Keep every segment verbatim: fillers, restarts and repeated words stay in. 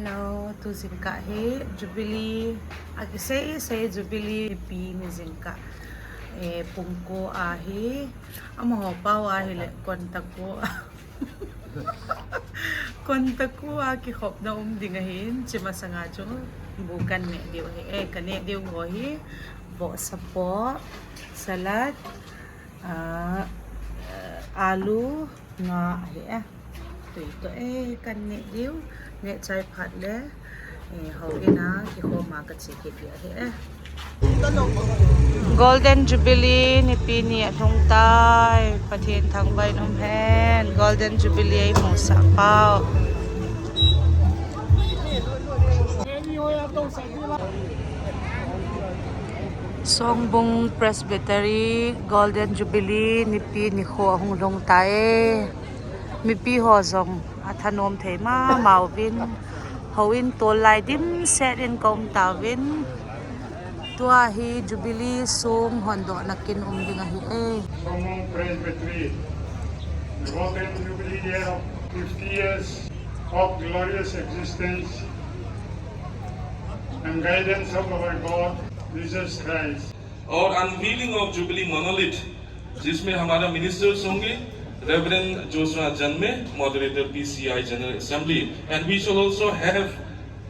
Hello, tu zingkâ hi Jubilee, a kisei sei Jubilee pi ni zingkâ, pung kua ahi, amahaw pau ahileh konta kua, konta kua a kikhopna um ding ahi'n, chi masang a chu bu kan neh diu ahi, e, ka neh diu haw hi, vohsa paw, salad, alu, nga ahi e. Tui tawh e kan neh diu, neh chai phat le, houin a kikhawm a ka chia kit ding ahi e. Golden Jubilee nipi ni a hung tai, Pathian thangvâl in um hen, Golden Jubilee ei musak pau. Songbung Presbytery Golden Jubilee nipi nikhua a hung lhung tai. Mipi haw zong a thanuam thei ma mau vin, houin tual lai dimset in ka um tau vin. Tua hi Jubilee sung hondawhna kin um ding ahi e. Songbung Presbytery, the Golden Jubilee year of fifty years of glorious existence and guidance of our God, Jesus Christ. और unveiling of Jubilee monolith, जिसमें हमारा ministers होंगे, Reverend Joshua Janme, Moderator P C I General Assembly, and we shall also have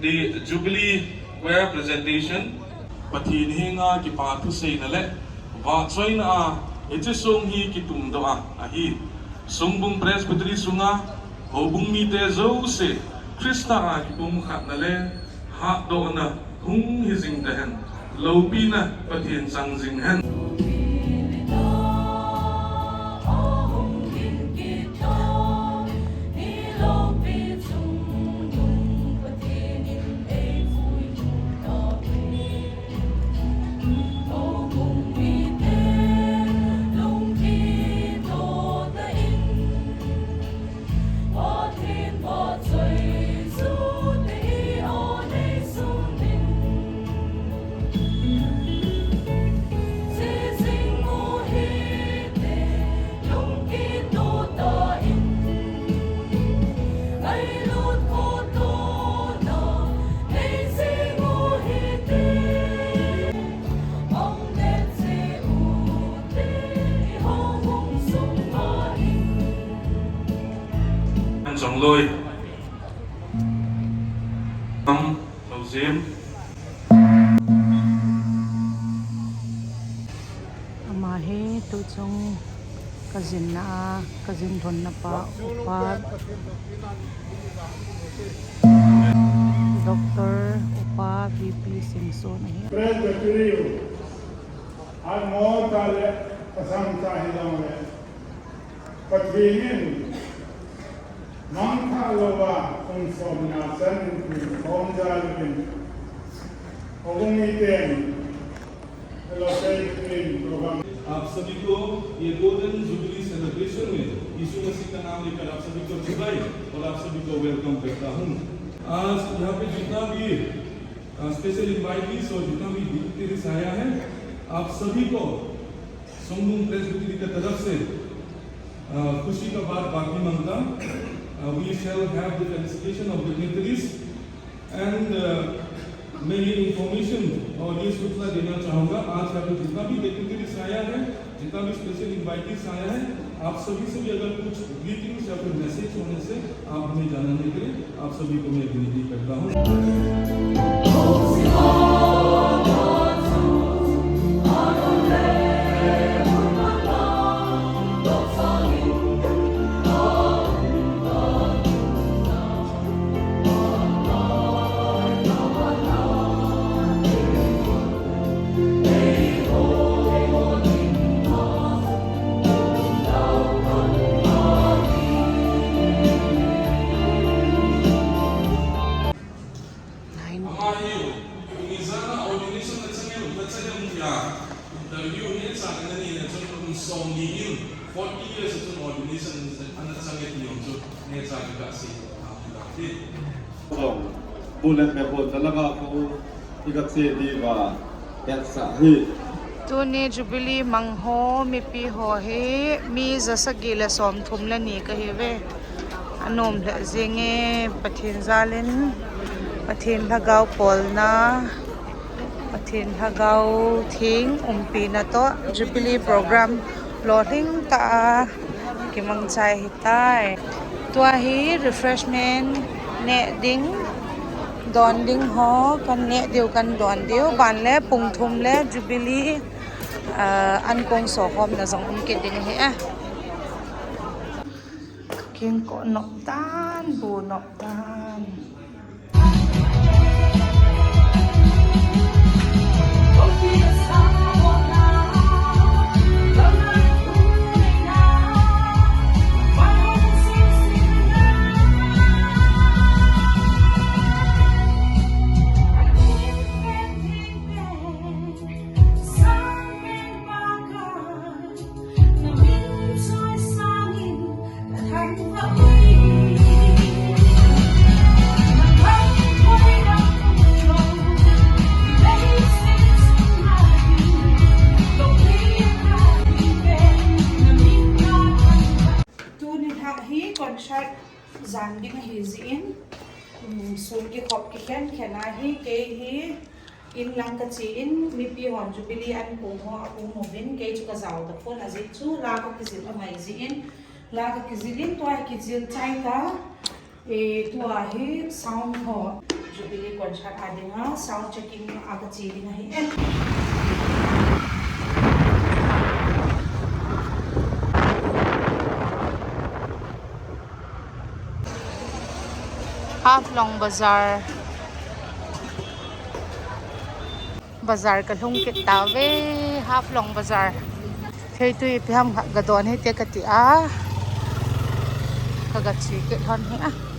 the Jubilee choir presentation. Pathian henga kipak thuseina leh vahchoina a hiche sung hi kitumdok a ahi. Songbung Presbytery sunga houbung mite zosia Khrista a kipumkhatna le hatdawna hung hi zing ta hen. Lopina Pathian chang zing hen. An chong lui. Am, lo zim. Ama hi tuchung ka zinna a, ka zin lhonna pa, upa Doctor Upa V P Singson ahi. Presbytery a mawl ta leh pasang ta hi lo leh, Pathian in mangthah lo a kum sawmna chan in kum sawm jal in, a hung i ten, hello, say in program. आप सभी को ये golden jubilee celebration में यीशु मसीह का नाम लेकर आप सभी को बधाई और आप सभी को वेलकम करता हूँ। आज यहाँ पे जितना भी, अ, स्पेशल इनवाइटीज और जितना भी डिग्निटरीज आया है, आप सभी को संगम प्रेस्बिटरी की तरफ से, अ, खुशी का बात बाकी मांगता। अ, we shall have the felicitation of dignitaries and, अ, मैं ये इन्फॉर्मेशन और ये सूचना देना चाहूँगा, आज यहाँ पे जितना भी डिग्निटरीज आया है, जितना भी स्पेशल इनवाइटीज आया है, आप सभी से भी अगर कुछ ग्रीटिंग्स या फिर मैसेज होने से आप हमें जानने के लिए आप सभी को मैं विनती करता हूँ। Ama hi, kum iza a ordination a chang em, a chang em tia interview hi a chang na ni na chun kum sawmni in, forty years a chun ordination a na chang e ti um chu, ne cha ka ka si, a ki la ti. Bawm, bu leh me bawm ta lak a ko, i ka che di va, et sa hi. Tuni Jubilee mang haw mipi haw hi mi za sagi leh sawmthum le ni ka hi ve. A nuam leh zing e, Pathian zal in Pathian Lhagau pawlna, Pathian Lhagau thiang umpina tawh Jubilee program lawhling ta a kimangchai hi tai. Tua hi refreshment neh ding, dawn ding haw kan neh diu, kan dawn diu. Ban le pung thum le Jubilee an kung sawkhawmna zong um kit ding ahi a. Kingkawh nop dan, bu nop dan. Tuni lhah hi concert zan ding ahi zia in, sûn kikhop kikhen khen ahi. Kei hi in lang ka chia in, mipi haw'n Jubilee an kung haw a um uvin, kei chu ka zau ta pua'n, a ziak chu la ka kizil a mai zia in, la ka kizil in tua hi kizil chai ta. Tua hi sound haw, Jubilee concert a ding a sound checking a ka chia ding ahi e. Haflong Bazar, bazar ka lhung kit ta ve. Haflong Bazar, theitui ipi ham kha ga dawn hite ka ti a, ka ga chia kit hon hi a.